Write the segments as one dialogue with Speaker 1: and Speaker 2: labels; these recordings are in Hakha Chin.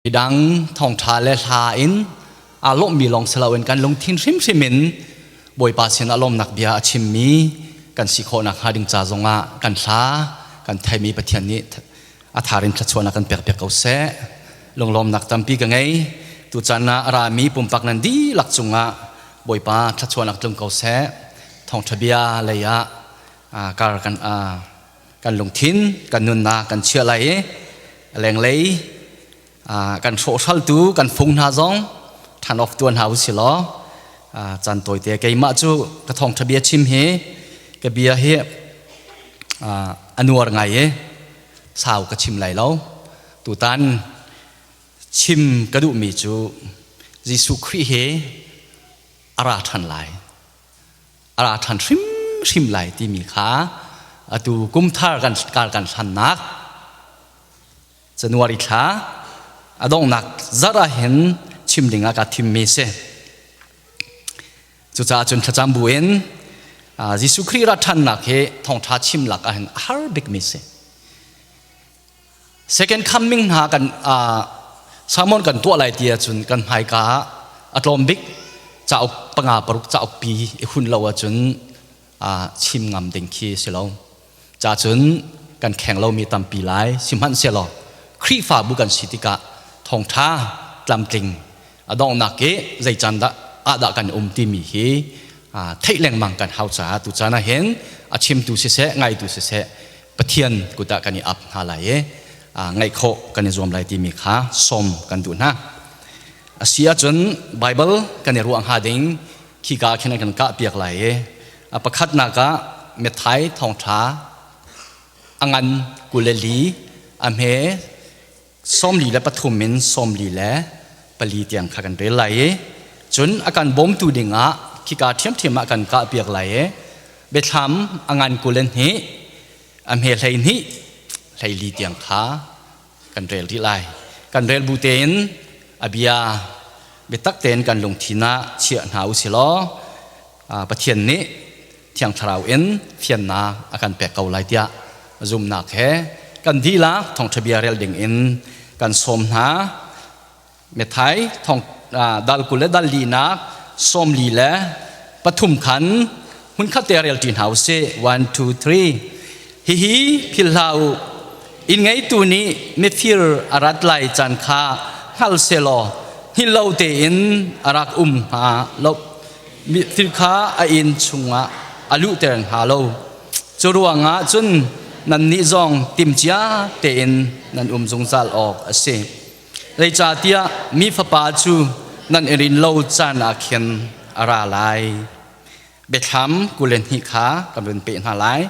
Speaker 1: Midang thawngṭha le hla in aa lawmhmi lawng si loin kan lungthin hrimhrim in Bawipa sinah lawmnak bia a chimmi kan si khawh nakhnga ding ca zongah kan hla kan theimi Pathian nih a thar in thluachuahnak kan pekpiak ko seh. Lunglawmnak tampi ka ngei. Tuchan ah a rami pumpak nan dihlak cungah Bawipa thluachuahnak tlung ko seh. Thawngṭha bia lei ah kar kan kan lungthin kan nunnak kan chiah lai i lenglei kan hrawhhraltu kan fung hna zong than off tuan hna usih law caan tawite keimah cu ka thawngṭha bia chim hi ka bia hi a nuar ngai i sau ka chim lai lo. Tutan chim ka duhmi cu Jesuh Khrih hi a ra ṭhan lai, a ra ṭhan hrimhrim lai timi kha atu kumthar kan kar kan hlannak January thla a donghnak zarh ah hin chim ding ah ka thimmi si. Cucaah cun thlacam bu in Jesuh Khrih ra ṭhannak hi thawngṭha chim lak ah hin a har bikmi si. Second coming hna kan sermon kan tuah lai ti ahcun kan hmaika ah a tlawm bik cauk panga paruk cauk pi i hun lo ahcun chim ngam ding khi si lo. Ca cun kan kheng lomi tampi lai. Sihmanhsehlaw Khrihfabu kan si tikah thawngṭha tlamtling a donghnak i zei caan dah ah dah kan um timi hi theih lengmang kan hau caah tucaan ah hin a chimtu siseh, ngaitu siseh, Pathian kut ah kan i ap hna lai i ngaih khawh kan i zuam lai timi kha sawm kan duh hna. A si ahcun Baibal kan i ruah hnga ding khika khin an kan kah piak lai i a pakhatnak ah Matthai thawngṭha a ngan 24 a hme 43 in 44 tiang kha kan rel lai i cun a kan bawmtu dingah khika ṭhiamṭhiam ah kan kah piak lai i Biathlam a ngan 22 a hme 12 24 tiang kha kan rel rih lai. Kan rel bu tein a bia biatak tein kan lungthin ah chiah hna u silaw Pathian nih Thiang Thlarau in fiannak a kan pek ko lai tiah zumnak he kan dihlak thawngṭha bia rel ding in kan sawm hna. Matthai thong dal 20 le dal linak 43 khan hmunkhat te rel ṭi hna u sih. One, two, three. Hihi philh hlah u. Inn ngeitu nih mifir a rat lai caan kha hngal sehlaw hngilh lo tein a rak um hnga lo. Mifir kha a inn chungah a luhter hnga lo. Cu ruangah cun nannih zong timhcia tein nan um zungzal awk a si. Zeicahtiah mi Fapa cu nan i rin lo caan ah khin a ra lai. Biathlam 22 kha kan run peh hna lai,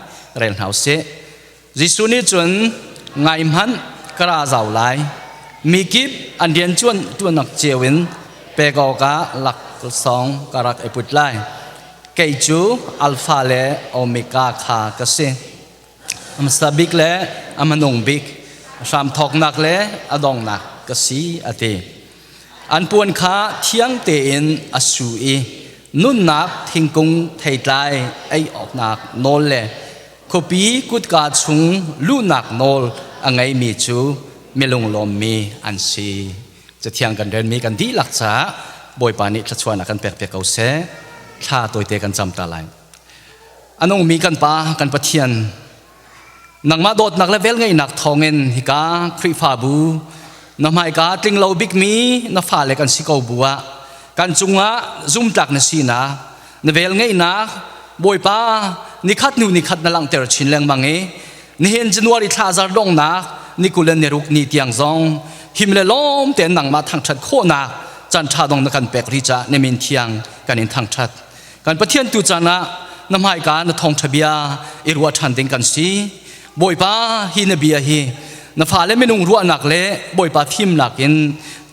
Speaker 1: rel hna usih. Jesuh nih cun, ngai hmanh, ka ra zau lai. Mi kip an rian ṭuan tuannak cio in pek awkah laksawng ka rak i put lai. Kei cu Alfa le Omega kha ka si. A hmasa bik le a hmanung bik, a hramthawknak le a donghnak ka si, a ti. An puan kha thiang tein a su i nunnak thingkung theitlai ei awknak nawl le khuapi kutka chung luhnak nawl a ngeimi cu milunglawmmi an si. Cathiang kan relmi kan dihlak caah Bawipa nih thluachuahnak kan pek piak ko seh. Thla tawite kan cam ta lai. A nungmi kan Pa, kan Pathian, nangmah dawtnak le velngeihnak thawngin hika Khrihfabu na hmaika tling lo bikmi na fale kan si ko bu ah kan cungah zumtlak na sinak, na velngeihnak Bawipa nikhat hnu nikhat na langhter chin lengmang i nihin January thla zar donghnak ni 26 ni tiang zong him le lawm tein nangmah thangṭhat khawhnak caan ṭha dong na kan pek ri caah na min thiang kan in thangṭhat. Kan Pathian tu caan ah na hmaika na thawngṭha bia i ruah ṭhan ding kan si. Bawipa, hi na bia hi na fale minung ruahnak le Bawipa fimnak in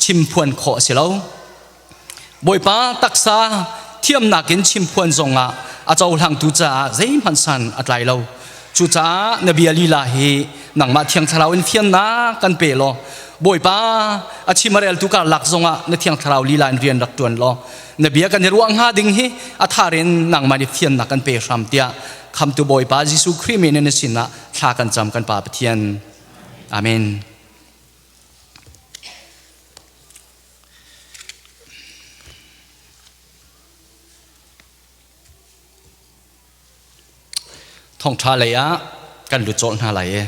Speaker 1: chimphuan khawh a si lo. Bawipa, taksa thiamnak in chimphuan zongah a cohlangtu caah zeihmanh san a tlai lo. Cucaah na bia lila hi nangmah Thiang Thlarau in fiannak kan pe law Bawipa, a chim a reltu karlak zongah na Thiang Thlarau lila in rian rak ṭuan law na bia kan i ruah hnga ding hi a thar in nangmah nih fiannak kan pe hram tiah khamtu Bawipa Jesuh Khrih min in na sinah thla kan cam, kan Pa Pathian. Amen. Thawngṭha lei ah kan lut colh hna lai i.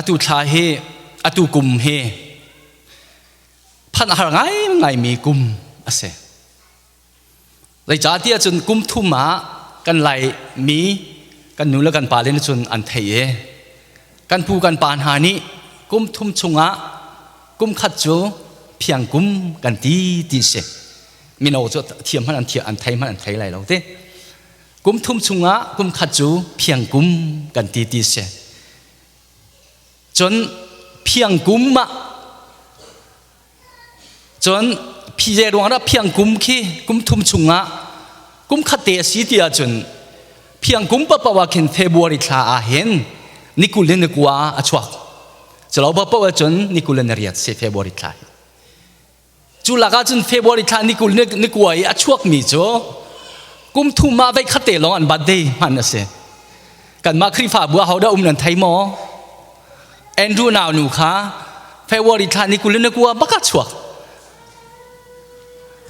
Speaker 1: Atu thla hi atu kum hi phanh a har ngaingaimi kum a si. Zeicahtiah cun kum thum ah kan Laimi kan nu le kan pa le nih cun an thei i kan pu kan pa hna nih kum thum chungah kum khat cu phiang kum kan ti ti si. Mino cu thiam hmanh an thiam an thei hmanh an thei lai lo ti. Kum thum chungah kum khat cu phiang kum kan ti ti si. Cun phiang kum ah Cun phize ruangah phiang kum khi kum thum chungah kum khat te a si ti ahcun phiang kum paoh ah khin February thla ah hin ni 20 le ni 9 a chuak. Culo paoh ahcun ni 20 le ni riat si February thla hi. Cu lakah cun February thla ni 20 ni 9 i a chuakmi cu kum thum ah vei khat te lawng an birthday hman a si. Kanmah Khrihfabu ah hodah um nan thei maw? Andrew nau nu kha February thla ni 20 na 9 bak ah chuak.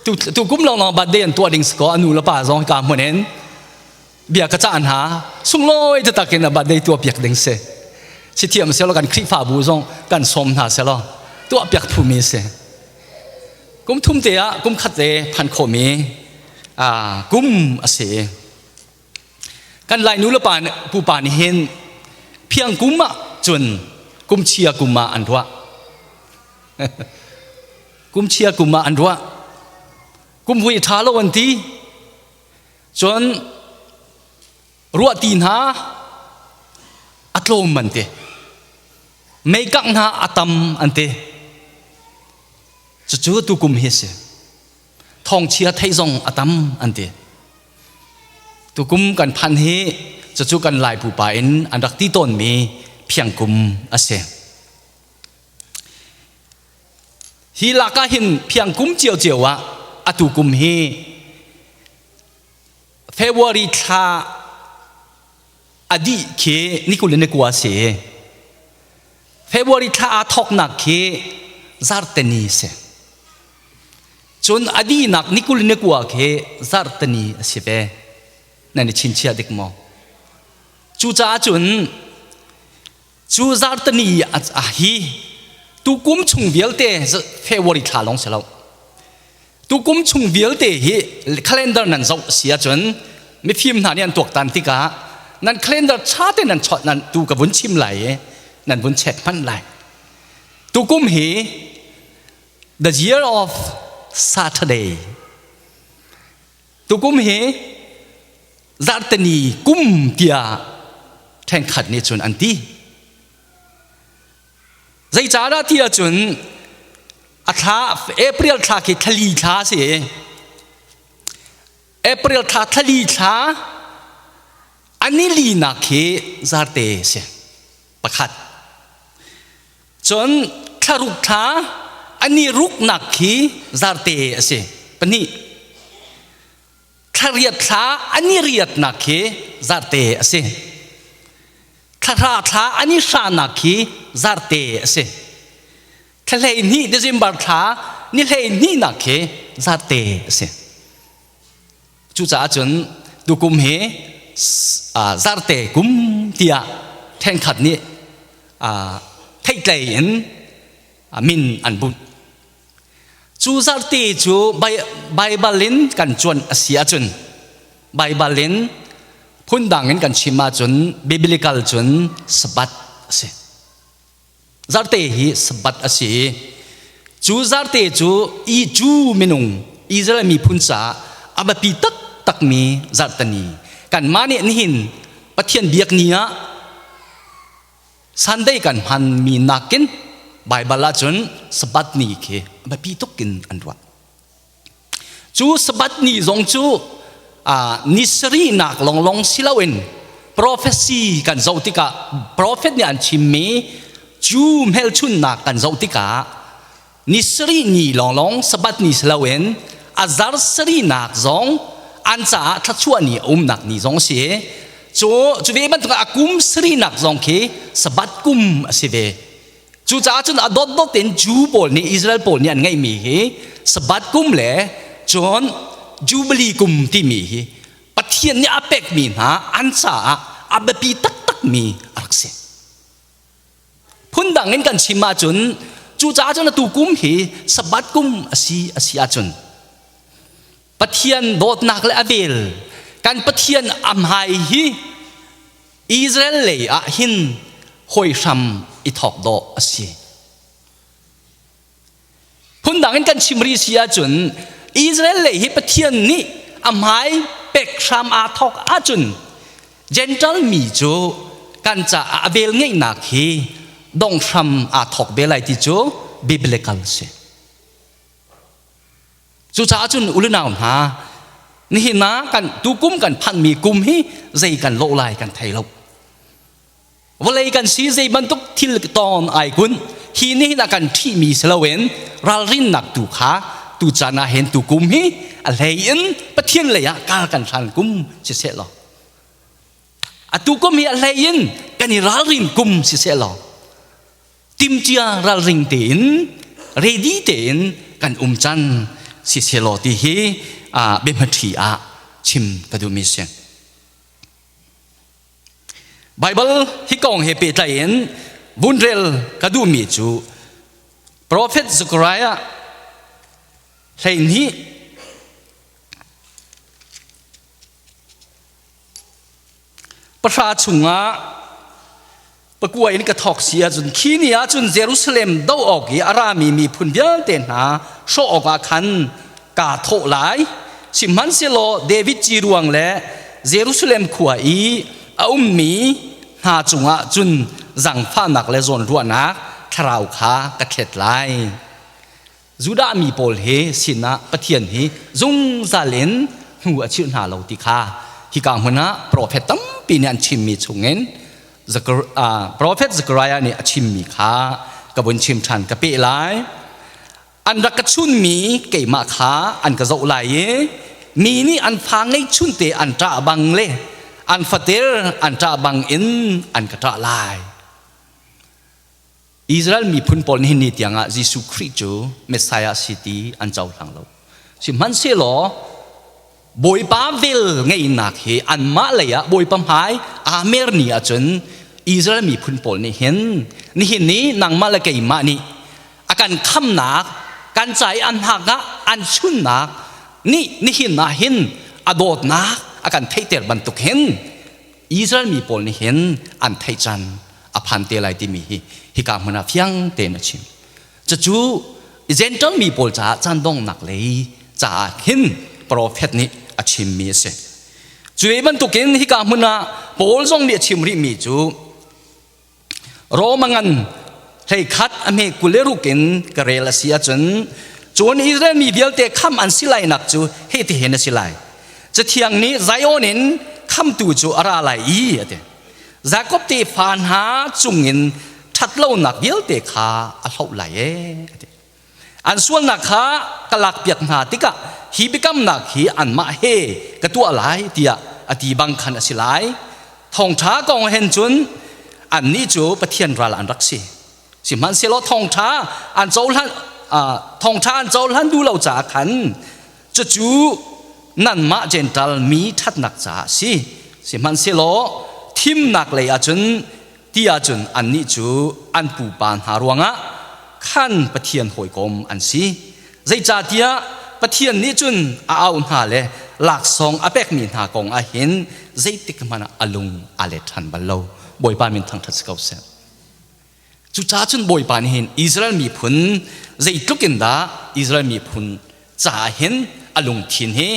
Speaker 1: Tu tu kum lawng lawng birthday an tuah ding si ko anu le pa zong ka hmun in bia ka cah hna sunglawi taktak in a birthday tuah piak ding si. Si thiam selaw kan Khrihfabu zong kan sawm hna selaw tuah piak phumi si. Kum thum te ah kum khat te phan khomi kum a si. Kan Lai nu le pa pupa nih hin phiang kum ah cun kum chia kum ah an ruah. kum chia kum ah an ruah. Kum vui ṭha lo an ti. Cun ruah ti hna a tlawm an ti. Meikangh hna a tam an ti. Cucu tukum hi a si. Thawngchia theih zong a tam an ti. Tukum kan phanh hi cucu kan Lai pupa in an rak ti tawnmi phiangkum a si. Hi lak ah hin phiangkum ciocio ah atu kum hi February thla a dih khi ni 20 le ni 9 a si. February thla aa thawknak khi zarhteni a si. Cun a dihnak ni 20 ni 9 khi zarhteni a si ve. Nan i chinchiah dik maw? Cucaah cun cu zarhteni a hi tukum chung vialte February thla lawng si lo. Tukum chung vialte hi calendar nan zoh si ahcun mifim hna nih an tuaktan tikah nan calendar ṭha te nan chawt nan tu ka vun chim lai i nan vun check hmanh lai. Tukum hi the year of Saturday. Tukum hi zarhteni kum tiah ṭhenkhat nih cun an ti. Zeicahdah ti ahcun a thla April thla khi thlali thla a si i April thla thlali thla a nilinak khi zarte a si pakhat. Cun thlaruk thla a ni ruknak khi zarte a si pahnih. Thlariat thla a ni riatnak khi zarte a si. Thlahra thla a ni hranak khi zarte a si. Thla 12 December thla ni 12nak khi zarte a si. Cucaah cun tukum hi zarte kum tiah ṭhenkhat nih theihtlei in min an bunh. Cu zarte cu Baibal in kan cuanh a si ahcun Baibal in phundang in kan chim ahcun biblical cun Sabbath a si. Zarte hi Sabbath a si i cu zarte cu i cu minung Israel miphun caah a biapi taktakmi zarhteni kanmah nih nihin Pathian biak ni ah Sunday kan hmanmi nakin Baibal ahcun Sabbath ni khi a biapi tuk in an ruah. Cu Sabbath ni zong cu ni sarihnak longlong si loin prophecy kan zoh tikah prophet nih an chimmi cu hmelchunhnak kan zoh tikah ni sarih ni longlong Sabbath ni si loin a zar sarihnak zong an caah thluachuah ni a umnak ni zong a si. Cu cu ve bantuk a kum sarihnak zong khi Sabbath kum a si ve. Cucaah cun a dotdot in Jew pawl nih Israel pawl nih an ngeihmi hi Sabbath kum le cun Jubilee kum timi hi Pathian nih a pekmi hna an caah a biapi taktakmi a rak si. Phundang in kan chim ahcun cucaah cun atu kum hi Sabbath kum a si a si ahcun Pathian dawtnak le a vel kan Pathian a hmai hi Israel lei ah hin hawi hram i thawk dawh a si. Phundang in kan chim rih si ahcun Israel lei hi Pathian nih a hmai pek hram aa thawk ahcun Gentile mi cu kan caah a vel ngeihnak hi dong hram aa thawk ve lai ti cu biblical si. Cucaah cun ulenau hna, nihin ah kan tukum kan phanmi kum hi zei kan lawh lai kan thei lo. Vawlei kan si zei bantuk thil tawn ai kun hi nihin ah kan ṭhihmi si loin ralrinnak tu kha tu caan ah hin tukum hi a hlei in Pathian lei ah kal kan hlan kum siseh law atu kum hi a hlei in kan i ralrin kum siseh law timcia ralring tein ready tein kan um can si selaw ti hi biahmaṭhi ah chim ka duhmi si. Bible hi kong he pehtlai in vun rel ka duhmi cu Prophet Zechariah 12 pahra chungah pakua in ka thawk si ahcun khi ni ah cun Jerusalem doh awk i a rami miphun vialte hna hrawh awkah khan kaa thawh lai. Sihmanhsehlaw David ci ruang le Jerusalem khua i a ummi hna cungah cun zangfahnak le zawnruahnak thlarau kha ka thlet lai. Judah mi pawl he sinah Pathian hi zungzal in hnu a chilh hna lo ti kha hika hmun ah profet tampi nih an chimmi chungin profet Zechariah nih a chimmi kha ka vun chim ṭhan ka peh lai. An rak ka chunmi keimah kha an ka zoh lai i mi nih an fa ngeihchunte an ṭah bang le an fater an ṭah bang in an ka ṭah lai. Israel miphun pawl nihin ni tiangah Jesuh Khrih cu Messiah si ti an cohlang lo. Sihmanhsehlaw Bawipa vel ngeihnak hi anmah lei ah Bawipa hmai aa mer ni ahcun Israel miphun pawl nih hin nihin ni nangmah le keimah nih a kan khamnak kan ca i an hak ah an chunnak nih nihin ah hin a dawtnak a kan theihter bantuk hin Israel mi pawl nih hin an theih caan a phan te lai timi hi hika hmun ah fiang tein a chim. Cucu Gentile mi pawl caah caan donghnak lei caah hin profet nih a chimmi a si. Cu ve bantukin hika hmun ah Paul zong nih a chim rihmi cu Roma ngan 11 a hme 26 in ka rel a si ahcun cun Israel mi vialte kham an si lainak cu hitihin a si lai. Cathiang nih Zion in khamtu cu a ra lai i a ti. Jakob tefa hna cungin ṭhatlonak vialte kha a hloh lai ee a ti. An sualnak kha ka lakpiak hna tikah hi biakamnak hi anmah he ka tuah lai tiah a ti bang khan a si lai. Thawngṭha kong hen cun annih cu Pathian ral an rak si. Sihmanhsehlaw thawngṭha an cohlan thawngṭha an cohlan duh lo caah khan cucu nanmah Jentail mi ṭhatnak caah a si. Sihmanhsehlaw thimnak lei ahcun ti ahcun annih cu an pupa hna ruangah khan Pathian hawikom an si. Zeicahtiah Pathian nih cun a auh hna le laksawng a pekmi hna kong ah hin zeitik hmanh ah a lung aa let ṭhan bal lo. Bawipa min thangṭhat si ko seh. Cucaah cun Bawipa nih hin Israel miphun zeitluk in dah Israel miphun caah hin a lungthin hi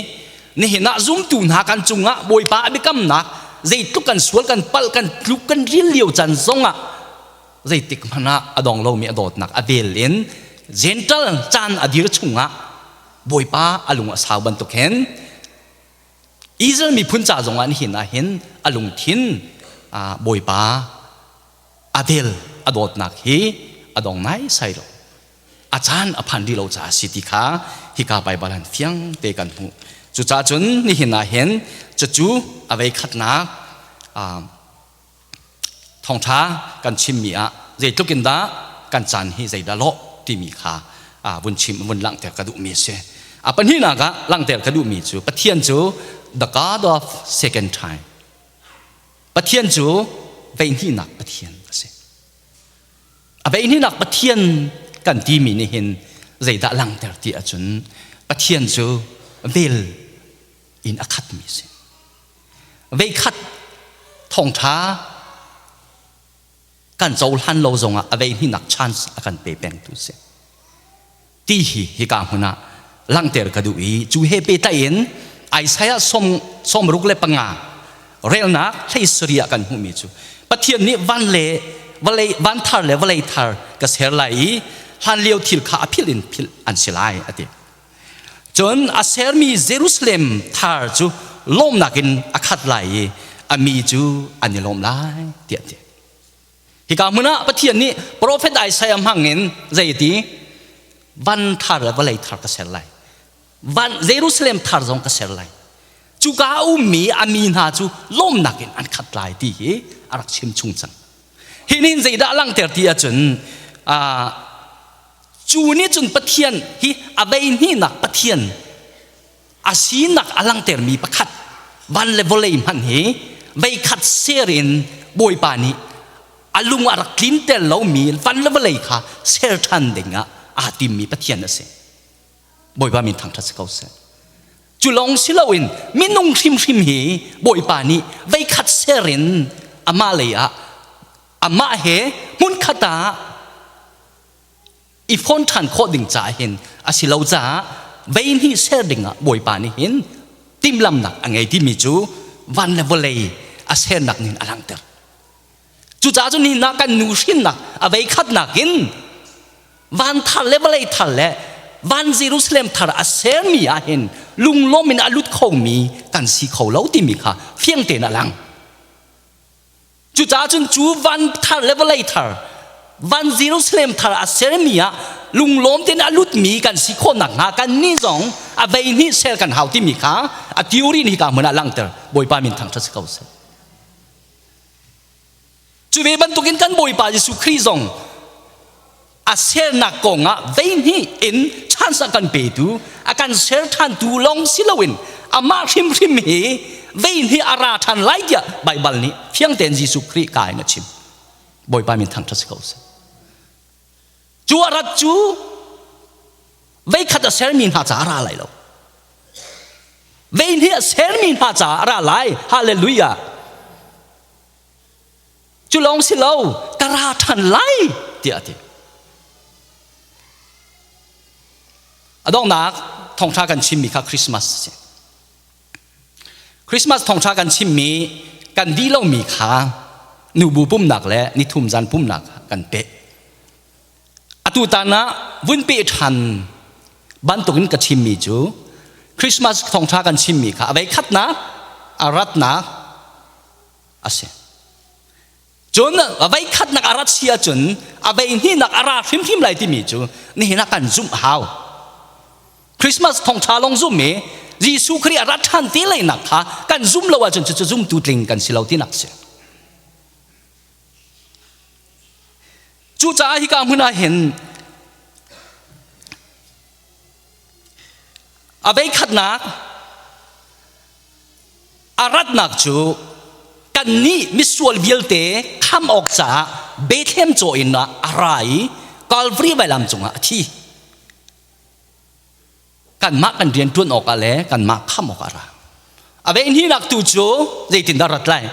Speaker 1: nihin ah zumtu hna kan cungah Bawipa a biakamnak zeitluk kan sual kan palh kan tluk kan ril lio caan zongah zeitik hmanh ah a dong lomi a dawtnak a vel in Gentle caan a dir chungah Bawipa a lung a sau bantuk hin Israel miphun ca zongah nihin ah hin a lungthin Bawipa a vel a dawtnak hi a dong naisai lo a caan a phan rih lo caah si ti kha hika Baibal han fiang te kan hmuh cucaah cun nihin ah hin cucu a vei khatnak thawngṭha kan chimmi ah zeitluk in dah kan caan hi zeidah lawh timi kha vun chim vun langhter ka duhmi a si. A pahnihnak ah langhter ka duhmi cu Pathian cu the God of second time. Pathian cu veihnihnak Pathian a si. A veihnihnak Pathian kan timi nih hin zeidah langhter ti ahcun Pathian cu vel in a khatmi a si. Veikhat thawngṭha kan cohlan lo zongah a veihnihnak chance a kan pe pengtu si. Ti hi hika hmun ah langhter ka duh i cu he pehtlaih in Isaiah 65 relnak 17 ah kan hmuhmi cu Pathian nih van le vawlei van thar le vawlei thar ka ser lai i hlan lio thil kha a philh in philh an si lai a ti. Cun a sermi Jerusalem thar cu lawmnak in a khat lai i a mi cu an i lawm lai tiah a ti. Hika hmun ah Pathian nih profet Isaiah hmang in zei ti van thar le vawlei thar ka ser lai. Van Jerusalem thar zong ka ser lai. Cuka a ummi a mi hna cu lawmnak in an khat lai ti hi a rak chim chung cang. Hi nih zeidah langhter ti ahcun cu nih cun Pathian hi a vei hnihnak Pathian a sinak a langhtermi pakhat van le vawlei hmanh hi veikhat ser in Bawipa nih a lung a rak tlinter lomi van le vawlei kha ser ṭhan dingah aa timmi Pathian a si. Bawipa min thangṭhat si ko seh. Cu lawng si loin minung hrimhrim hi Bawipa nih veikhat ser in amah lei ah amah he hmunkhat ah i fawn ṭhan khawh ding caah hin a si lo caah vei hnih ser dingah Bawipa nih hin timhlamnak a ngei timi cu van le vawlei a sernak nih a langhter. Cucaah cu nihin ah kan nu hrinnak a vei khatnak in van thar le vawlei thar le van Jerusalem thar a sermi ah hin lunglawm in a lut khomi kan si kho lo timi kha fiang tein a lang. Cucaah cun cu van thar le vawlei thar van Jerusalem thar a sermi ah lunglawm tein a lutmi kan si khawh nakhnga kannih zong a vei hnih ser kan hau timi kha a theory nih hika hmun ah langhter. Bawipa min thangṭhat si ko seh. Cu ve bantukin kan Bawipa Jesuh Khrih zong a sernak kongah veihnih in chance a kan petu a kan ser ṭhantu lawng si loin amah hrimhrim hi veihnih a ra ṭhan lai tiah Baibal nih fiang tein Jesuh Khrih ka in a chim. Bawipa min thangṭhat si ko seh. Cu a rat cu veikhat a sermi hna caah a ra lai lo. Veihnih a sermi hna caah a ra lai. Hallelujah. Cu lawng si lo, ka ra ṭhan lai tiah a ti. A donghnak thawngṭha kan chimmi kha Christmas a si. Christmas thawngṭha kan chimmi kan dih lomi kha nubu pumnak le nithum zan pumnak kan peh. Atu tan ah vun peh ṭhan bantukin ka chimmi cu Christmas thawngṭha kan chimmi kha a vei khatnak, a ratnak a si. Cun a vei khatnak a rat si ahcun a vei hnihnak a ra hrimhrim lai timi cu nihin ah kan zumh hau. Christmas thawngṭha lawng zum i Jesuh Khrih a rat ṭhan te leinak kha kan zum lo ahcun cucu zumtu tling kan si lo tinak a si. Cucaah hika hmun ah hin a vei khatnak A ratnak cu kannih misual vialte kham awk caah Bethlehem caw inn ah a ra i Calvary vailam cungah a thi. Kanmah kan rian ṭuan awkah le kanmah kham awkah a ra. A veihnihnak tu cu zeitindah rat lai?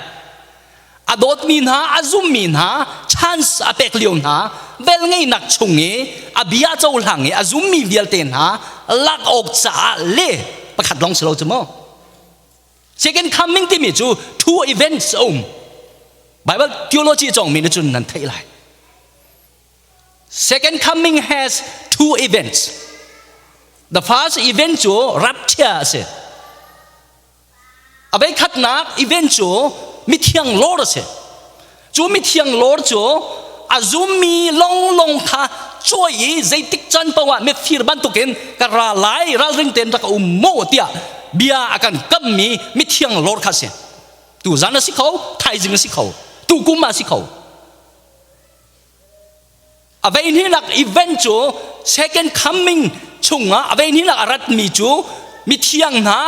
Speaker 1: A dawtmi hna, a zummi hna, chance a pek lio hna, velngeihnak chung i a bia cohlang i a zummi vialte hna lak awk caah le pakhat lawng si lo cu mu. Second coming timi cu two events a um. Bible theology cawngmi nih cun nan theih lai. Second coming has two events. The first event cu rapture a si. A veikhatnak event cu mithiang Lord a si. Cu mithiang Lord cu a zummi longlong kha cawi i zeitik can paoh ah mifir bantukin ka ra lai ralring tein rak um mu tiah bia a kan kammi mithiang Lord kha si. Tu zan a si kho, thaizing a si kho, tu kum ah a si kho. A veihnihnak event cu second coming chungah a veihnihnak a ratmi cu mithiang hna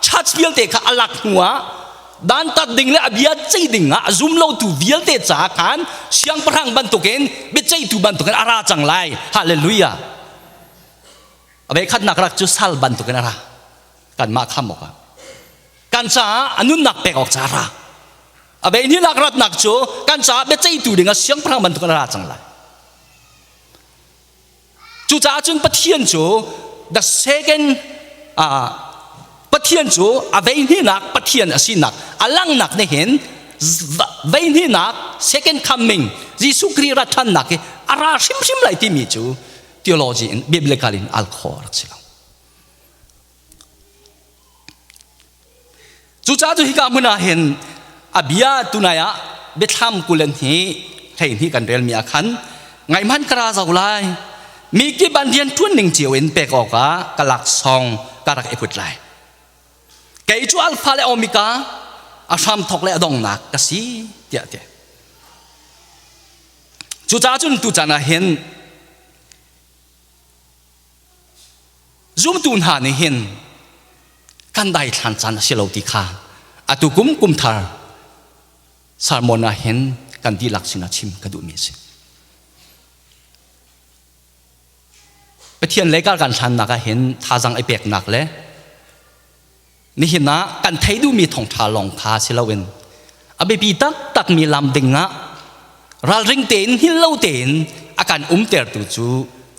Speaker 1: church vialte kha a lak hnuah dantat ding le a bia ceih ding ah a zum lotu vialte caah khan siangpahrang bantukin biaceihtu bantukin a ra cang lai. Hallelujah. A veikhatnak rak cu sal bantukin a ra. Kanmah kham awkah. Kan caah a nunnak pek awk caah a ra. A veihnihnak ratnak cu kan caah biaceihtu ding ah siangpahrang bantukin a ra cang lai. Cucaah cun Pathian cu the second Pathian cu a veihnihnak Pathian a sinak a langnak nih hin veihnihnak second coming Jesuh Khrih rat ṭhannak hi a ra hrimhrim lai timi cu theology in biblical in al khawh rak si lo. Cucaah cu hika hmun ah hin a bia tunai ah biathlam kulen hi 12 kan relmi ah khan ngaihmanh ka ra zau lai mi kip an rian ṭuan ning cio in pek awkah ka laksawng ka rak i put lai kei cu alpha le omega a hramthawk le a donghnak ka si tiah ti cucaah cun tuchan ah hin Zumtu hna nih hin kan daithlan caan a si lo ti kha atu kum kum thar sermon ah hin kan dihlak sinah chim ka duhmi a si. Pathian lei kar kan hlannak ah hin thazang i peknak le nihin ah kan thei duhmi thawngṭha lawng kha si loin a biapi taktakmi lam ding ah ralring tein hngilh lo tein a kan umtertu cu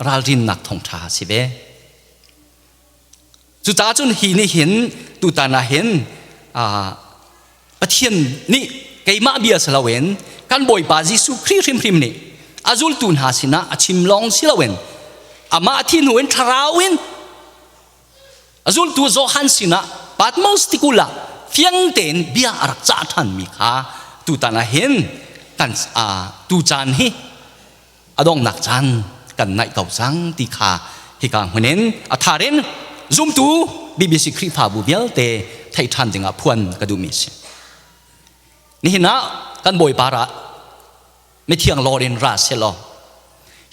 Speaker 1: ralrinnak thawngṭha a si ve. Cucaah cun hi nih hin tutan ah hin Pathian nih keimah bia si loin kan Bawipa Jesuh Khrih hrimhrim nih a zultu hna sinah a chim lawng si loin amah thi hnu in thlarau in A zultu Johan sinah Patmos tikulh ah fiang tein bia a rak cah ṭhanmi kha tutan ah hin kan tu caan hi a donghnak caan kan naih ko cang ti kha hika hmun in a thar in zumtu BBC Khrihfabu vialte theih ṭhan dingah phuan ka duhmi a si. Nihin ah kan Bawipa ra mithiang lawr in ra selaw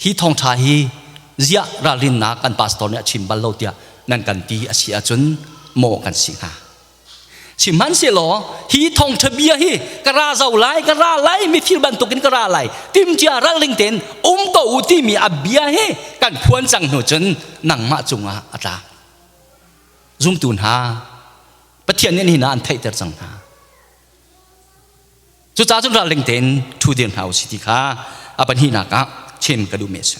Speaker 1: hi thawngṭha hi ziah ralrinnak kan pastor nih a chim bal lo tiah nan kan ti a si ahcun maw kan si hnga sihmanhsehlaw hi thawngṭha bia hi ka ra zau lai ka ra lai mifir bantukin ka ra lai timcia ralring tein um ko u timi a bia hi kan phuan cang hnu cun nangmah cungah a tla zumtu hna Pathian nih nihin ah an theihter cang hna Cucaah cun ralring tein ṭhu dir hna usih ti kha a pahnihnak ah chim ka duhmi a si.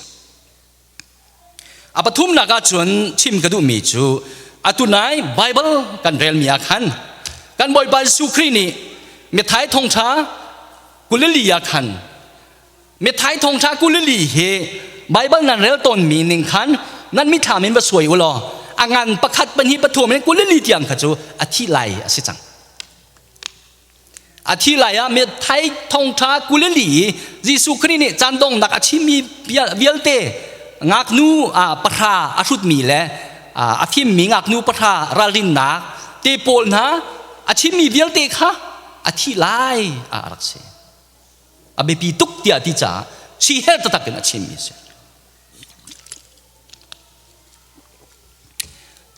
Speaker 1: A pathumnak ah cun chim ka duhmi cu atu nai Bible kan relmi ah khan kan Bawipa Jesuh Khrih nih Matthai thawngṭha 24 ah khan Matthai thawngṭha 24 hi Bible nan rel tawnmi ning khan nan mithlam in va suai u law a ngan pakhat pahnih pathum in 24 tiang kha cu a thih lai a si cang. A thi lai ah Matthai thawngṭha 24 i Jesuh Khrih nih caan donghnak a chimmi vialte ngaknu pahra a hrutmi le a fimmi ngaknu pahra ralrinnak te pawl hna a chimmi vialte kha a thi lai a rak si. A biapi tuk tiah ti caah si her taktak in a chimmi a si.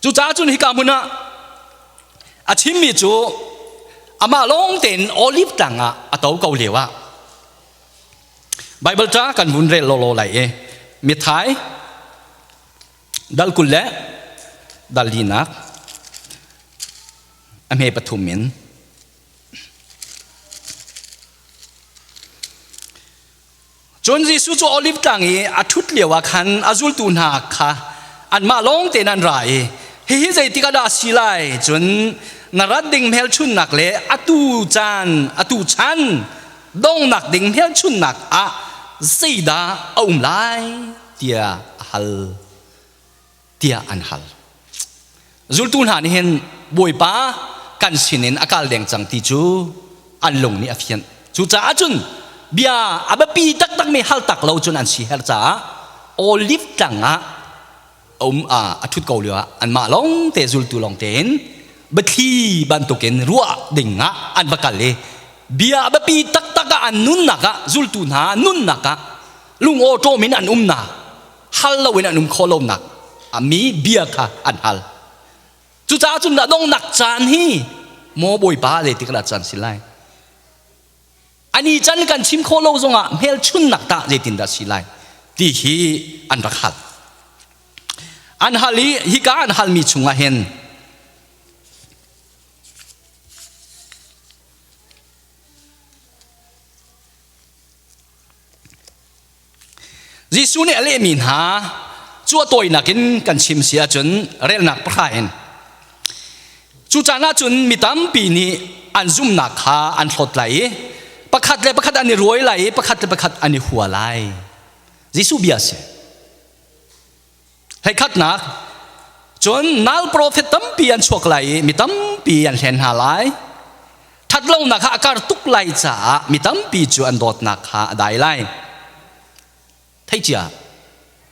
Speaker 1: Cucaah cun hika hmun ah a chimmi cu amah lawng tein olive tlang ah a to ko lio ah Bible ca kan vun rel lawlaw lai i Mithai dal 20 le dal linak a hme pathum in Cun Jesuh cu Oliv tlang i a ṭhut lioah khan a zultu hna kha anmah lawng tein an ra i hihi zeitik ah dah a si lai? Cun na rat ding hmelchunhnak le atu caan atu chan donghnak ding hmelchunhnak ah zeidah a um lai tiah a hal tiah an hal. Zultu hna nih hin Bawipa kan sinin a kal deng cang ti cu an lung nih a fianh. Cucaah cun bia a biapi taktakmi hal tak lo cun an si herh caah Olive tlang ah um a ṭhut ko lio ah anmah lawng te zultu lawng tein biathli bantukin ruah ding ah an va kal i bia a biapi taktak ah an nunnak ah zultu hna nunnak ah. Lungawṭawm in an umnak, hal loin an um khawh lonak mi bia kha an hal. Cucaah cun a donghnak caan hi maw Bawipa zeitik dah caan si lai? Ani can kan chim khawh lo zongah hmelchunnak tah zeitindah si lai ti hi an rak hal. An hal i hika an halmi chungah hin Jesuh nih a lehmi hna cu a tawinak in kan chim si ahcun relnak pahra in cu caan ah cun mi tampi nih an zumhnak kha an hlawt lai i pakhat le pakhat an i ruai lai i pakhat le pakhat an i hua lai. Jesuh bia a si. Hleikhatnak cun nal profet tampi an chuak lai i mi tampi an hlen hna lai. Ṭhatlonak kha a kar tuk lai caah mi tampi cu an dawtnak kha a dai lai. Theicia,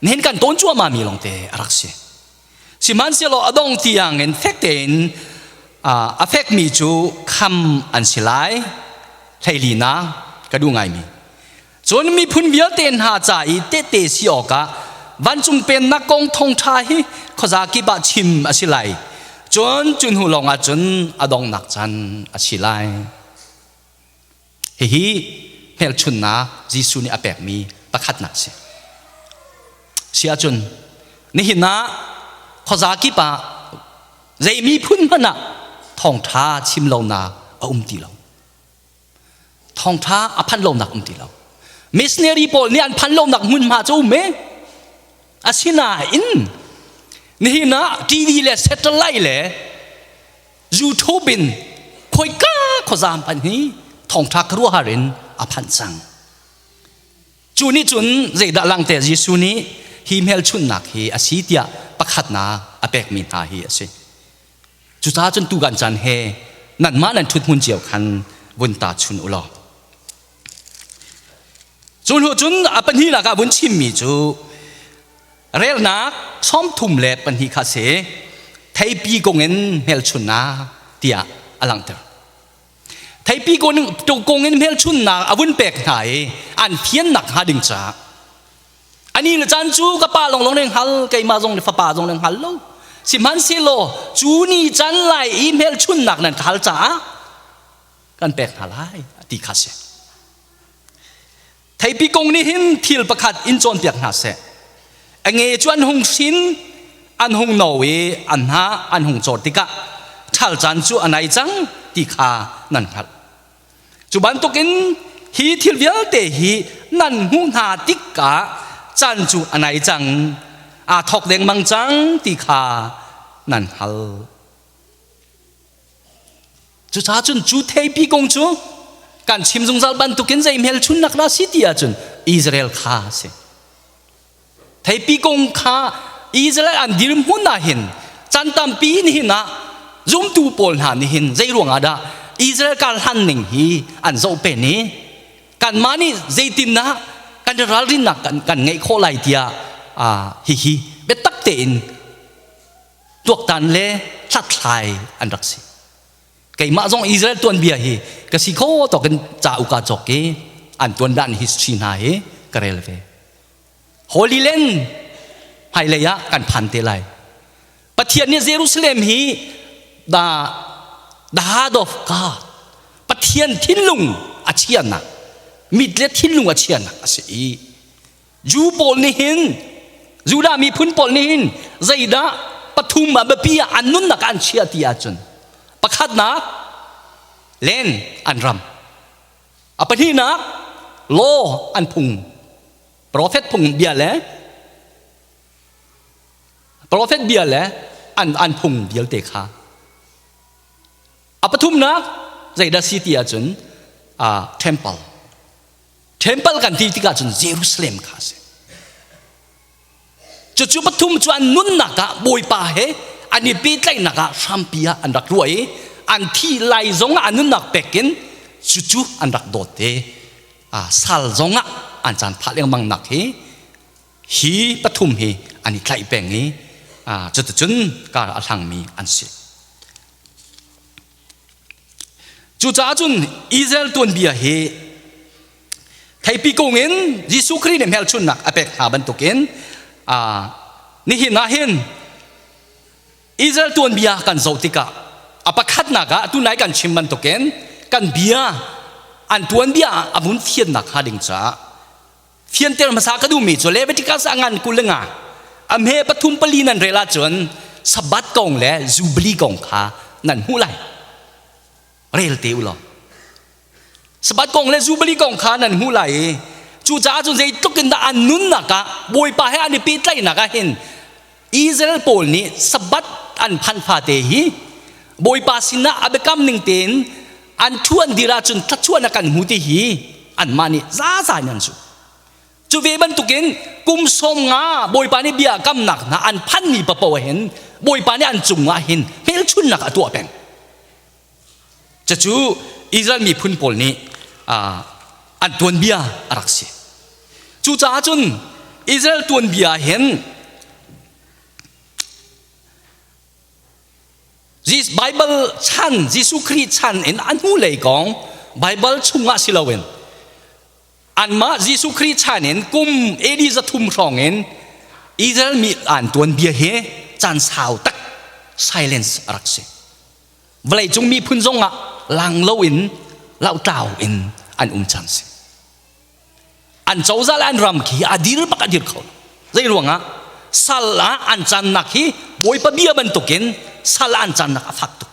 Speaker 1: nihin kan tawn cuahmah mi lawngte a rak si. Sihmanhsehlaw a dong tiang in fek tein a fekmi cu kham an si lai. Hleilinak ka duh ngaimi. Cun miphun vialte hna ca i tehte si awkah vancung pennak kong thawngṭha hi khuaza kip ah chim a si lai. Cun cu hnu lawngah cun a donghnak caan a si lai. Hihi hmelchunhnak Jesuh nih a pekmi pakhatnak a si. Si ahcun nihin ah khuaza kip ah zei miphun hmanh ah thawngṭha chim lonak a um ti lo. Thawngṭha a phanh lonak um ti lo. Missionary pawl nih an phanh lonak hmunhma cu um e. Asinain nihin ah TV le satellite le YouTube in khoika khuazam phanh hi thawngṭha khuaruahhar in a phanh cang. Cu nih cun zeidah langte Jesuh nih hi hmelchunhnak hi a si tiah pakhatnak a pekmi hna hi a si. Cucaah cun tukan caan he nanmah nan ṭhut hmun cio khan vun ta chun u law. Cu hnu cun a pahnihnak ah vun chimmi cu relnak 32 kha si theipi kong in hmelchunnak tiah a langhter. Theipi kong in hmelchunnak a vun pek hna i an fiannak hnga ding caah Ani le caan cu ka pa longlong ning hal keimah zong le fapa zong ning hal lo. Sihmanhsehlaw cu ni can lai i hmelchunnak nan ka hal caah kan pek hna lai ti kha si. Theipi kong nih hin thil pakhat in cawnpiak hna seh. A nge cu an hung hrin, an hung no i an hna an hung cawr tikah ṭhal caan cu a nai cang ti kha nan hngalh. Cu bantukin hi thil vialte hi nan hmuh hna tikah caan cu a nai cang, aa thawk dengmang cang ti kha nan hngalh. Cucaah cun cu theipi kong cu kan chim zungzal bantukin zei hmelchunnak dah si ti ahcun Israel kha a si. Theipi kong kha Israel an dirhmun ah hin chan tampi nihin ah zumtu pawl hna nih hin zei ruangah dah Israel kar hlan ning hi an zoh pen i kanmah nih zeitindah kan ralrinnak kan ngeih khawh lai tiah hihi biatak tein tuaktan le hlathlai an rak si. Keimah zong Israel tuanbia hi ka si kho tawk in ca uka cawk i an tuandan history hna hi ka rel ve. Holy Land hmailei ah kan phan te lai. Pathian nih Jerusalem hi the, the heart of God Pathian thinlung a chianak mit le thinlung a chianak a si i Jew pawl nih hin Judah miphun pawl nih hin zeidah pathum ah biapi ah an nunnak an chia ti ahcun pakhatnak len an ram a pahnihnak law an phung Profet phung bia le profet bia le an an phung vialte kha a pathumnak zeidah si ti ahcun uh, temple temple kan ti tikah cun Jerusalem kha a si cucu pathum cu an nunnak ah bawipa he an i pehtlaihnak ah hrampi ah an rak ruah i an thi lai zong ah an nunnak pek in cucu an rak dawt te sal zongah an caan phah lengmang nak hi hi pathum hi an i tlaih peng i cuticun kar a hlangmi an si. Cucaah cun Israel tuanbia hi Theipi kung in Jesuh Khrih nih hmelchunhnak a pek hna bantukin nihin ah hin Israel tuanbia kan zoh tikah a pakhatnak ah tunai kan chim bantukin kan bia an tuanbia a vun fiannak hnga ding caah fianter hmasa ka duhmi cu Leviticus a ngan 25 a hme pathum pali nan rel ahcun Sabbath kong le Jubilee kong kha nan hmuh lai. Rel te u law. Sabbath kong le Jubilee kong kha nan hmuh lai i cucaah cun zeitluk in dah an nunnak ah Bawipa he an i pehtlaihnak ah hin Israel pawl nih Sabbath an phanh fate hi Bawipa sinah a biakam ning tein an thu an dir ahcun thluachuahnak kan hmu ti hi anmah nih zaza in an zumh. Cu ve bantukin kum 50 Bawipa nih bia kamnak hna an phanmi papoh ah hin Bawipa nih an cungah hin hmelchunnak a tuah peng. Cucu Israel miphun pawl nih an tuanbia a rak si. Cucaah cun Israel tuanbia hin Bible chan Jesuh Khrih chan in a hnulei kong Bible chungah si loin anmah Jesuh Khrih chan in kum AD 300 hrawng in Israel mi an tuanbia hi caan sau tak silence a rak si. Vawleicung miphun zongah lang loin lautlau in an um cang si. An cozah le an ram khi a dir bak a dir kho. Zei ruangah sal ah an cannak hi Bawipa bia bantukin sal ah an cannak a fak tuk.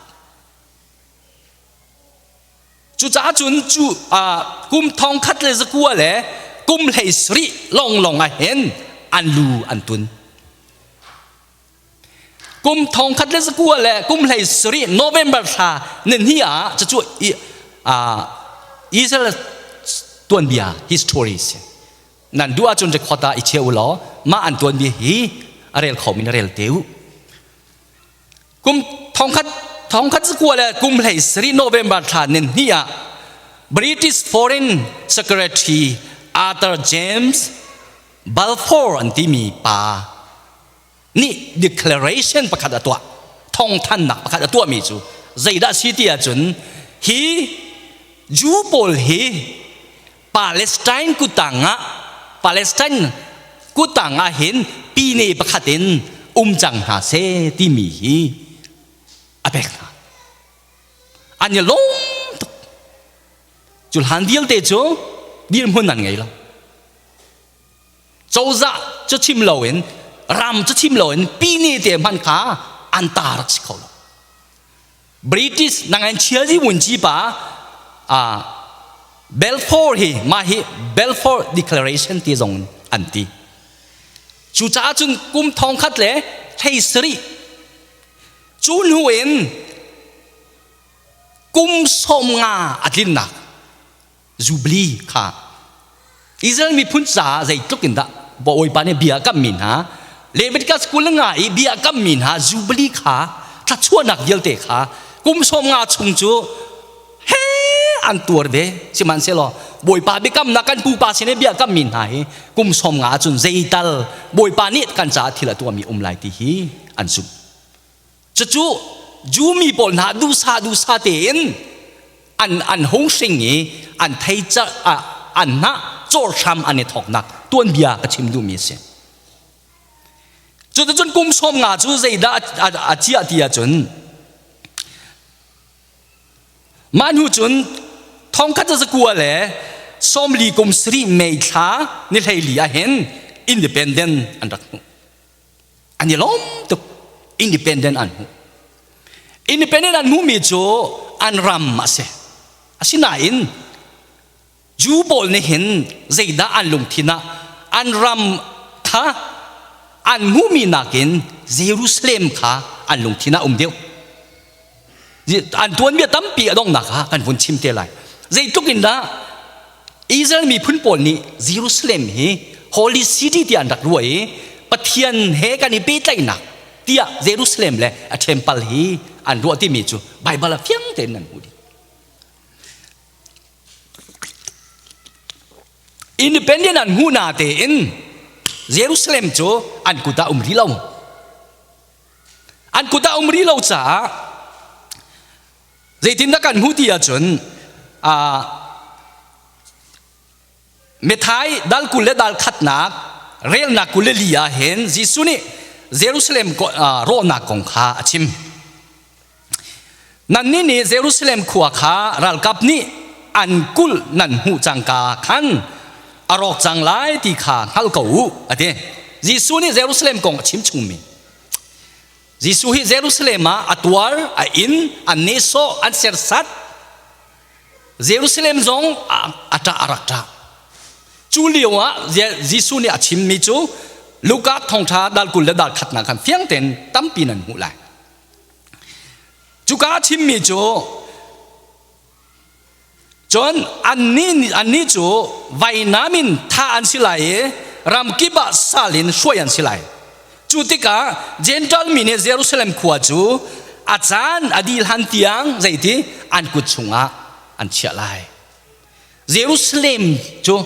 Speaker 1: Cucaah cun cu kum 1900 le kum 17 lawnglawng ah hin an lu an tun. Kum 1900 le kum 17 November thla nihnih ah cucu Israel tuanbia history si. Nan duh ahcun record ah i chia u law mah an tuanbia hi a rel kho min rel te u. Kum thongkhat 1900 le kum 17 November thla nihnih ah British Foreign Secretary Arthur James Balfour an timi pa nih declaration pakhat a tuah thawngthannak pakhat a tuahmi cu zeidah si ti ahcun hi Jew pawl hi Palestine kutang ah Palestine kutang ah hin pine pakhat in um cang hna seh timi hi a pek hna an i lawm tuk cu hlan vialte cu dirhmun an ngei lo Cozah cu chim loin ram cu chim loin pine te hmanh kha an ta rak si kho lo. British nangan chialzi wunci pa Balfour hi mah hi Balfour Declaration ti zong an ti. Cucaah cun kum thongkhat le hlei sarih cu hnu in kum 50 a tlinnak Jubilee kha Israel miphun caah zeitluk in dah Bawipa nih bia a kammi hna Leviticus 25 i bia a kammi hna Jubilee kha thluachuahnak vialte kha kum 50 chung cu he an tuar ve sihmanhsehlaw Bawipa biakamnak kan pupa sin i bia kammi hna hi kum 50 ahcun zeital Bawipa nih kan caah thil a tuahmi um lai ti hi an zumh Cucu Jew mi pawl hna duhsah duhsah tein an an hung hring i an thei an hnah cawrhram an i thawknak tuanbia ka chim duhmi a si. Cuticun kum 50 cu zeidah a ciah ti ahcun mah hnu cun 1947 May thla ni 14 ah hin independent an rak hmuh. An i lawm tuk. Independent an hmuh. Independent an hmuhmi cu an ram a si. Asinain Jew pawl nih hin zeidah an lungthin ah an ram kha an hmuhmi nakin Jerusalem kha an lungthin ah um deuh. An tuanbia tampi a donghnak ah kan vun chim te lai. Zeitluk in dah Israel miphun pawl nih Jerusalem hi Holy City tiah an rak ruah i Pathian he kan i pehtlaihnak tiah Jerusalem le a temple hi an ruah timi cu Baibal ah fiang tein nan hmuh dih. Independent an hmuh na tein Jerusalem cu an kut ah um rih lo. An kut ah um rih lo caah zeitindah kan hmuh ti ahcun. Methai dal 20 le dal khatnak relnak 24 ah hin Jesuh nih Jerusalem rawhnak kong kha a chim. Nannih nih Jerusalem khua kha ralkap nih an kulh nan hmuh cangka khan a rawk cang lai ti kha hngal ko u a ti. Jesuh nih Jerusalem kong a chim chungmi. Jesuh hi Jerusalem ah a tuar, a inn, an nehsawh, an sersat. Jerusalem zong a ṭah a rak ṭah. Cu lio ah Jesuh nih a chimmi cu Luka thawngṭha dal 20 le dal khatnak khan fiang tein tampi nan hmuh lai. Cuka a chimmi cu cun annih cu vainam in thah an si lai i ramkip ah sal in hruai an si lai. Cu tikah Jentail mi nih Jerusalem khua cu a caan a dih hlan tiang zeiti an kut chungah an chiah lai. Jerusalem cu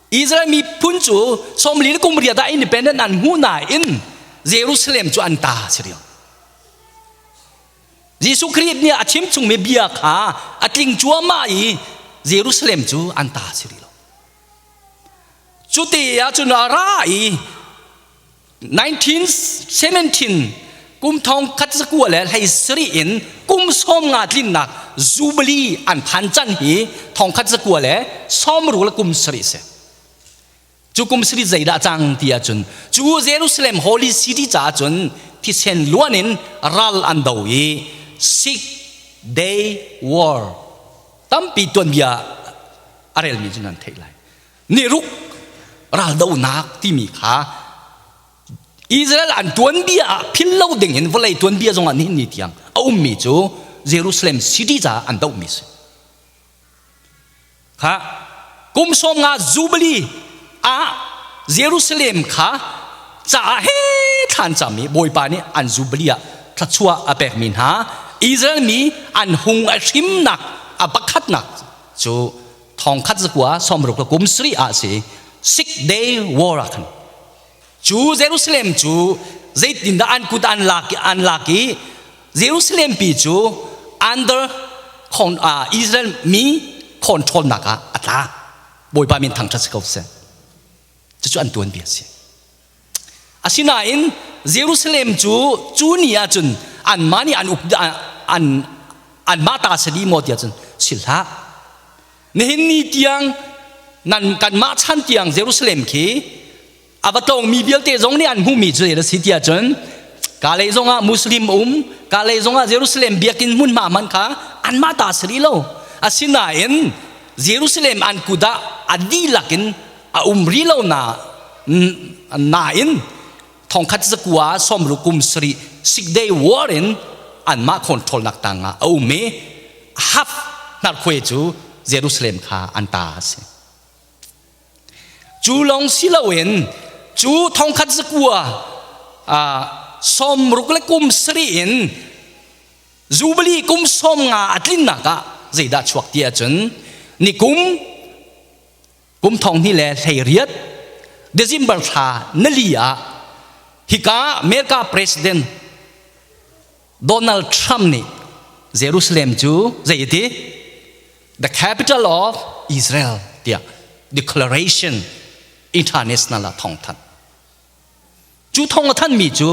Speaker 1: Israel miphun cu 40 le kum riat ah independent an hmuh nain Jerusalem cu an ta si riang. Jesuh Khrih nih a chim chungmi bia kha a tling cuahmah i Jerusalem cu an ta si rih lo. Cu te ah cun a ra i 1917 kum thong khat zakua le hlei sarih in kum 50 tlinnak Jubilee an phan can hi thong khat zakua le 60 le kum sarih si. Cu kum sarih zeidah cang ti ahcun cu Jerusalem Holy City caah cun thisen luan in ral an do i Six Day War tampi tuanbia a relmi cu nan theih lai. Ni ruk raldonak timi kha Israel an tuanbia ah phil lo ding in vawlei tuanbia zongah nihin ni tiang a ummi cu Jerusalem city caah an dohmi si. Kha kum 50 Jubilee ah Jerusalem kha caah he thlan cam i Bawipa nih an Jubilee ah thluachuah a pekmi hna Israel mi an hung a hrimnak a pakhatnak cu thong khat zakua 60 le kum sarih ah si Six Day War ah khan cu Jerusalem cu zeitindah an kut an lak an lak i Jerusalem pi cu under Israel mi control nak ah a tla. Bawipa min thangṭhat si ko seh. Cucu an tuanbia a si. Asinain Jerusalem cu cu ni ah cun anmah nih an uk an anmah ta si dih maw tiah cun si hlah. Nihin ni tiang nan kanmah chan tiang Jerusalem khi a va tlawngmi vialte zong nih an hmuhmi cu zei a si tiah cun Kalay zongah Muslim um Kalay zongah Jerusalem biakinn hmunhma hmanh kha anmah ta si rih lo. Asinain Jerusalem an kut ah a dihlak in a um rih lo na nain thongkhat zakua 60 kum sarih Six Day War in anmah control nak tangah a um i half hnarkhuai cu Jerusalem kha an ta a si. Cu lawng si loin cu thongkhat zakua 60 le kum sarih in Jubilee kum 50 a tlinnak ah zeidah chuak ti ahcun nikum kum thong hnih le 18 December thla nali ah hika America President Donald Trump nih Jerusalem cu zei a ti? The capital of Israel tiah declaration international ah thawng thanh. Cu thawng a thanmi cu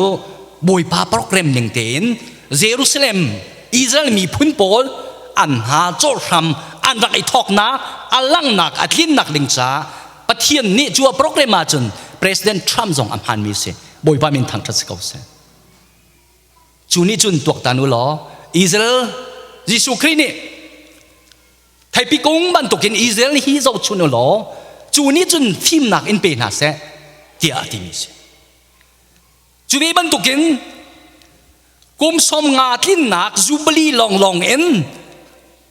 Speaker 1: Bawipa program ning tein Jerusalem Israel miphun pawl an hna cawhhram an rak i thawknak a langhnak a tlinnak ding caah Pathian nih cu a program ahcun President Trump zong a hmanmi si. Bawipa min thangṭhat si ko seh. Cu nih cun tuaktan u law Israel Jesuh Khrih nih theipi kung bantukin Israel hi zohchun u law cu nih cun fimnak in pe hna seh tiah a timi si. Cu ve bantukin kum 50 tlinnak Jubilee lawnglawng in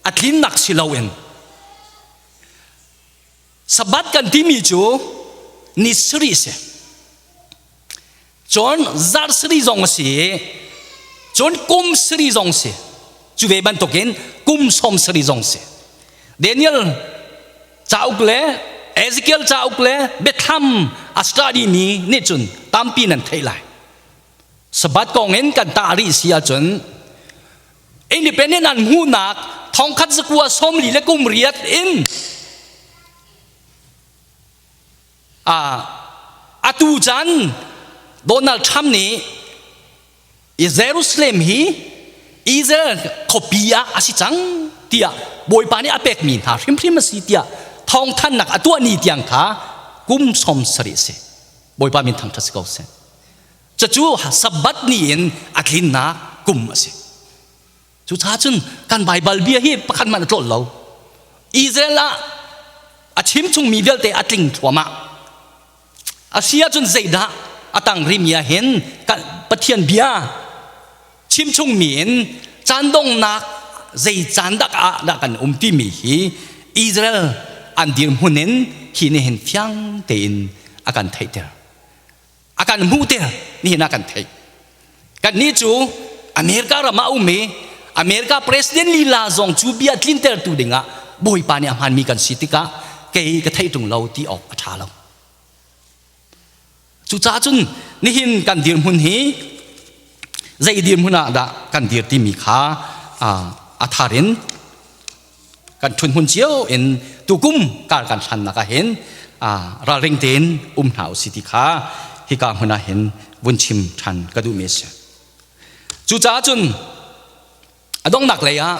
Speaker 1: a tlinnak si loin Sabbath kan timi cu ni sarih si. Cun zarh sarih zong a si i cun kum sarih zong si. Cu ve bantukin kum 70 zong si. Daniel cauk le Ezekiel cauk le Biathlam a study mi nih cun tampi nan theih lai. Sabbath kong in kan tah rih si ahcun independent an hmuhnak thongkhat zakua 48 in. Atu caan Donald Trump nih Jerusalem hi Israel khuapi ah a si cang tiah Bawipa nih a pekmi hna hrimhrim a si tiah thawngthannak a tuah ni tiang kha kum 70 a si. Bawipa min thangṭhat si ko seh. Cucu Sabbath ni in a tlinnak kum a si. Cucaah cun kan Baibal bia hi pakhat hmanh a tlolh lo. Israel ah a chim chungmi vialte a tling thluahmah. A si ahcun zeidah a tang rimi ah hin Pathian bia chim chungmi in caan donghnak zei caan dak ah dah kan um timi hi Israel an dirhmun in hi nih hin fiang tein a kan theihter. A kan hmuhter nihin ah kan theih. Kannih cu America ram ah um i America president lila zong cu bia tlintertu dingah Bawipa nih a hmanmi kan si tikah kei ka theih ṭung lo ti awk a ṭha lo. Cucaah cun nihin kan dirhmun hi zei dirhmun ah dah kan dir timi kha a thar in kan ṭhunhmun cio in tukum kar kan hlannak ah hin ralring tein um hna usih ti kha hika hmun ah hin vun chim ṭhan ka duhmi a si. Cucaah cun a donghnak lei ah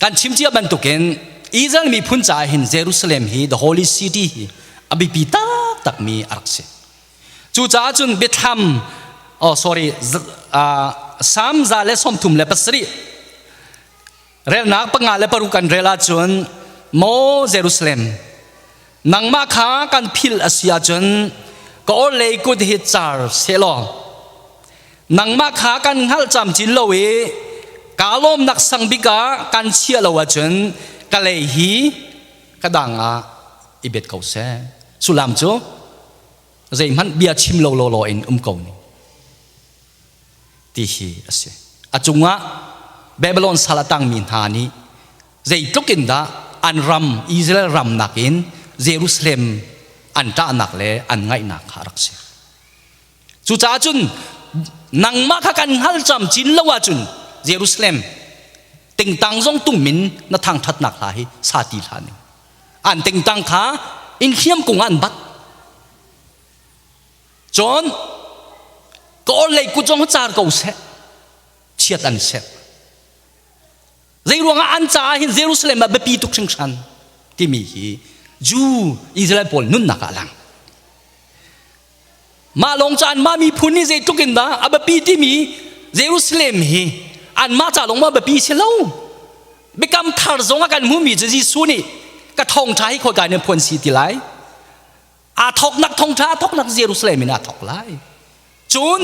Speaker 1: kan chim cia bantukin Israel miphun caah hin Jerusalem hi the holy city hi a biapi taktakmi a rak si. Cucaah cun biathlam oh sorry Salm 137 relnak 5 le 6 kan rel ahcun Maw Jerusalem nangmah kha kan philh a si ahcun ka orhlei kut hi car sehlaw nangmah kha kan hngalh camcin lo i kaa lawmnak sang bik ah kan chiah lo ahcun ka lei hi ka dang ah i bet ko seh sullam cu zeihmanh bia chim lo lawlaw in um ko ning ti hi a si a cungah Babylon sal a tangmi hna nih zeitluk in dah an ram Israel ram nakin Jerusalem an ṭahnak le an ngaihnak kha a rak si Cucaah cun nangmah kha kan hngal camcin lo ahcun Jerusalem tingtang zong tungmin na thangṭhatnak hla hi sa ti hlah ning. An tingtang kha in hliam kung ah an bat. Cun ka orhlei kut zong car ko seh. Chiat an serh. Zei ruangah an caah hin Jerusalem ah biapi tuk hringhran timi hi Jew Israel pawl nunnak ah a lang. Mah lawng ca anmah miphun nih zeitluk in dah a biapi timi Jerusalem hi anmah ca lawng ma biapi si lo. Biakam thar zong ah kan hmuhmi cu Jesuh nih ka thawngṭha hi khawika in phuan si ti lai. Aa thawknak thawngṭha aa thawknak Jerusalem in aa thawk lai. Cun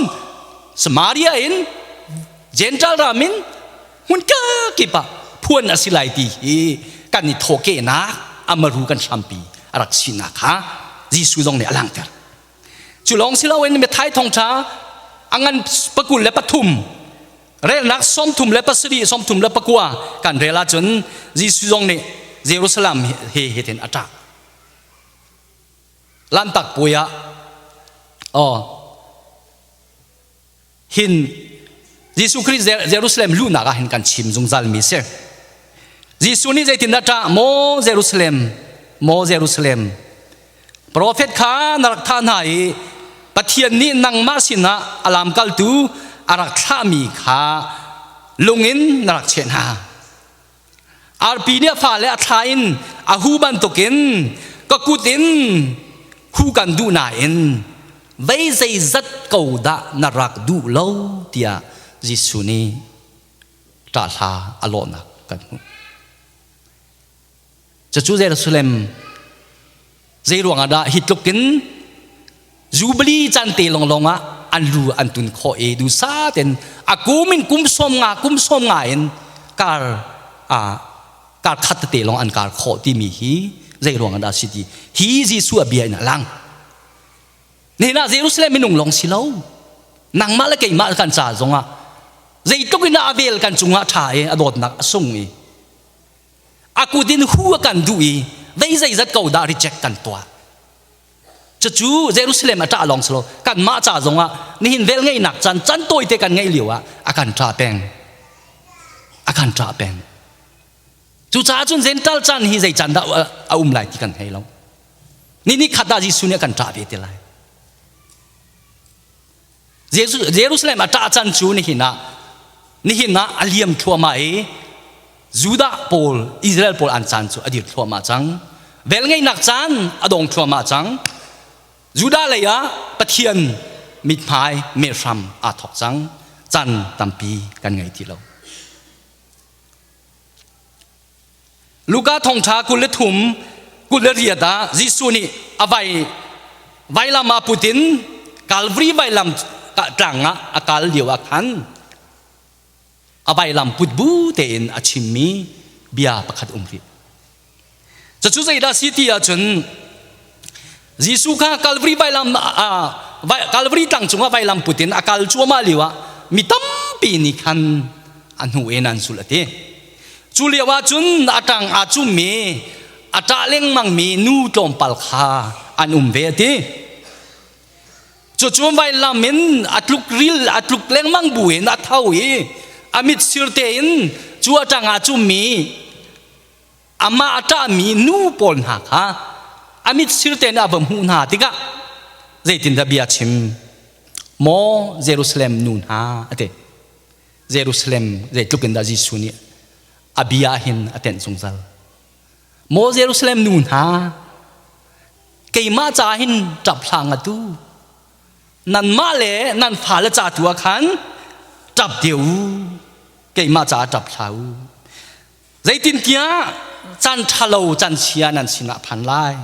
Speaker 1: Samaria in Gentile ram in hmun kip ah phuan a si lai ti hi kan i thawkehnak amaru kan hrampi a rak sinak kha Jesuh zong nih a langhter. Cu lawng si loin Matthai thawngṭha a ngan 23 relnak 37 39 kan rel ahcun Jesuh zong nih Jerusalem he hitin a ṭah. Lanhtak puai ah oh hin Jesuh Khrih Jerusalem luhnak ah hin kan chim zungzal mi si. Jesuh nih zeitindah ṭah maw Jerusalem maw Jerusalem Profet kha na rak thah hna i Pathian nih nangmah sinah a lamkaltu a rak thlahmi kha lungin na rak cheh hna. Arpi nih a fale a thla in a hu bantukin ka kut in hu kan duh nain vei zeizat ko dah na rak duh lo tiah Jesuh nih ṭah hla a lawhnak kan hmuh. Cucu Jerusalem zei ruangah dah hi tluk in Jubilee caan te lawnglawng ah an lu an tun khawh i duhsah tein a kum in kum 50 kum 50 in kar kar khat tete lawng an kar khawh timi hi zei ruangah dah si ti hi Jesuh a bia in a lang. Nihin ah Jerusalem minung lawng si lo nangmah le keimah kan ca zongah zeitluk in a vel kan cungah ṭha i a dawtnak a sung i a kut in hu a kan duh i vei zeizat ko dah reject kan tuah. Cucu Jerusalem a ṭah lawng si lo kanmah ca zongah nihin vel ngeihnak caan can tawite kan ngeih lio ah a kan ṭah peng. A kan ṭah peng. Cucaah cun Gentile caan hi zei caan dah a um lai ti kan thei lo. Ni ni khat ah Jesuh nih a kan ṭah ve te lai. Jerusalem a ṭah can cu nihin ah nihin ah a liam thluahmah i Judah pawl Israel pawl an caan cu a dir thluahmah cang. Velngeihnak caan a dong thluahmah cang. Judah lei ah Pathian mithmai mehram aa thawk cang. Caan tampi kan ngei ti lo. Luka thawngṭha 23 24 ah Jesuh nih a vai vailam ah put in Calvary vailam tlang ah a kal lio ah khan a vailam put bu tein a chimmi bia pakhat um rih. Cucu zeidah si ti ahcun Jesuh kha Calvary vailam Calvary tlang cungah vailam put in a kal cuahmah lio ah mi tampi nih khan a hnu in an zulh a ti. Cu lio ah cun a ṭang aa cummi a ṭah lengmangmi nu tlawmpal kha an um ve a ti. Cucu vailam in a tluk ril a tluk lengmang bu in a tho i a mit sir tein cu a ṭang aa cummi amah a ṭahmi nu pawl hna kha a mit sir tein a va hmuh hna tikah zeitindah bia chim maw Jerusalem nu hna a ti Jerusalem zeitluk in dah Jesuh nih a bia hin a tenh zungzal maw Jerusalem nu hna keimah ca hin ṭap hlah ngat u nanmah le nan fale ca tu ah khan ṭap deuh u keimah caah ṭap hlah u Zeitintiah caan ṭhalo caan chia nan sinah phan lai.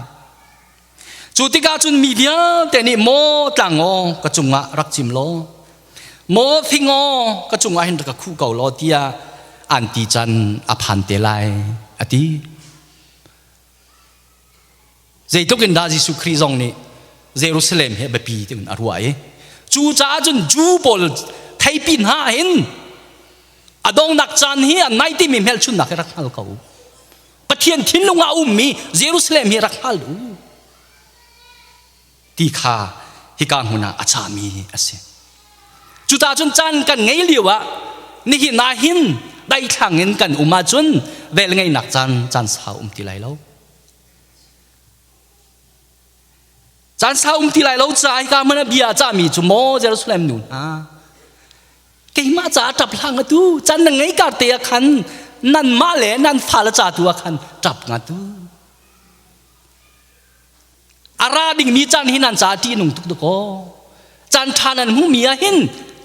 Speaker 1: Cu tikah cun mi vialte nih maw tlangaw ka cungah rak cim law, maw fingaw ka cungah hin rak ka khuh ko law tiah an ti can a phan te lai a ti. Zeitluk in dah Jesuh Khrih zong nih Jerusalem hi biapi tiin a ruah i cucaah cun Jew pawl theipi hna hin a donghnak caan hi a nai timi hmelchunhnak hi rak hngal ko. Pathian thinlung ah a ummi Jerusalem hi rak hngal u ti kha hika hmun ah a cahmi a si. Cucaah cun caan kan ngei lio ah nihin ah hin daithlang in kan um ahcun velngeihnak caan caan sau um ti lai lo. Caan sau um ti lai lo ca hika hmanh ah bia a cahmi cu maw Jerusalem nu hna keimah caah ṭap hlah ngatu caan na ngei kar te ah khan nanmah le nan fale ca tu ah khan ṭap ngatu a ra dingmi caan hi nan caah ṭih nung tuk dakaw caan ṭha nan hmuhmi ah hin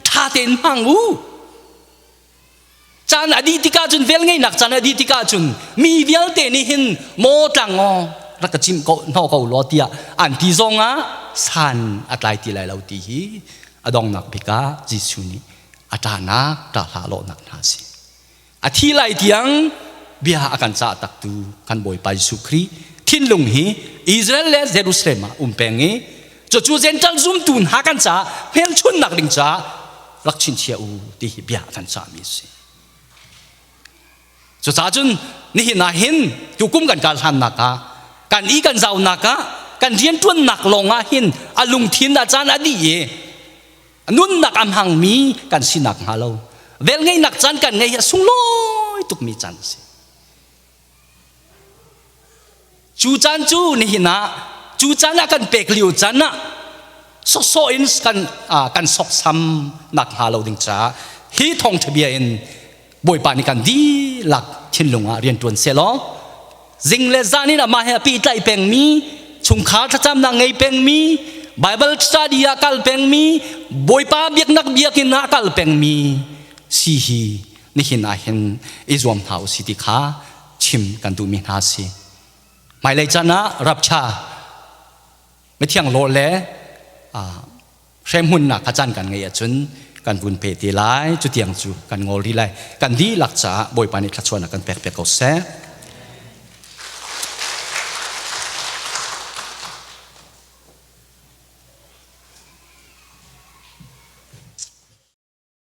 Speaker 1: ṭha tein hmang u Caan a dih tikah cun velngeihnak caan a dih tikah cun mi vialte nih hin maw tlang aw rak ka chimh ko hnawh ko law tiah an ti zong ah san a tlai ti lai lo ti hi a donghnak bik ah Jesuh nih a ṭahnak ṭah hlah lawhnak hna a si. A thi lai tiang bia a kan cah taktu kan Bawipa Jesuh Khrih thinlung hi Israel le Jerusalem ah um peng i cucu Gentile zumtu hna kan caah hmelchunnak ding caah rak chinchiah u ti hi bia kan cahmi a si. Cucaah cun nihin ah hin tukum kan kal hlannak ah kan i kan zaunak ah kan rianṭuannak lawng ah hin a lungthin a caan a dih i nunnak a hmangmi kan sinak hnga lo velngeihnak caan kan ngei hi a sunglawi tukmi caan a si. Cu caan cu nihin ah cu caan ah kan pek lio caan ah sawsawh in kan kan soksam nak hnga lo ding caah hi thawngṭha bia in Bawipa nih kan dihlak thinlung ah rian ṭuan sehlaw zing le zan in amah he a pehtlaih pengmi chungkhar thlacamnak ngei pengmi Bible study ah kal pengmi Bawipa biaknak biakinn ah kal pengmi si hi nihin ah hin i zuam hna u si ti kha chim kan duhmi hna si. Hmailei caan ah rapcha mithiang law le hremhmunnak kha caan kan ngeih ahcun kan vun pe te lai cutiang cu kan ngol rih lai kan dihlak caah Bawipa nih thluachuahnak kan pek piak ko seh.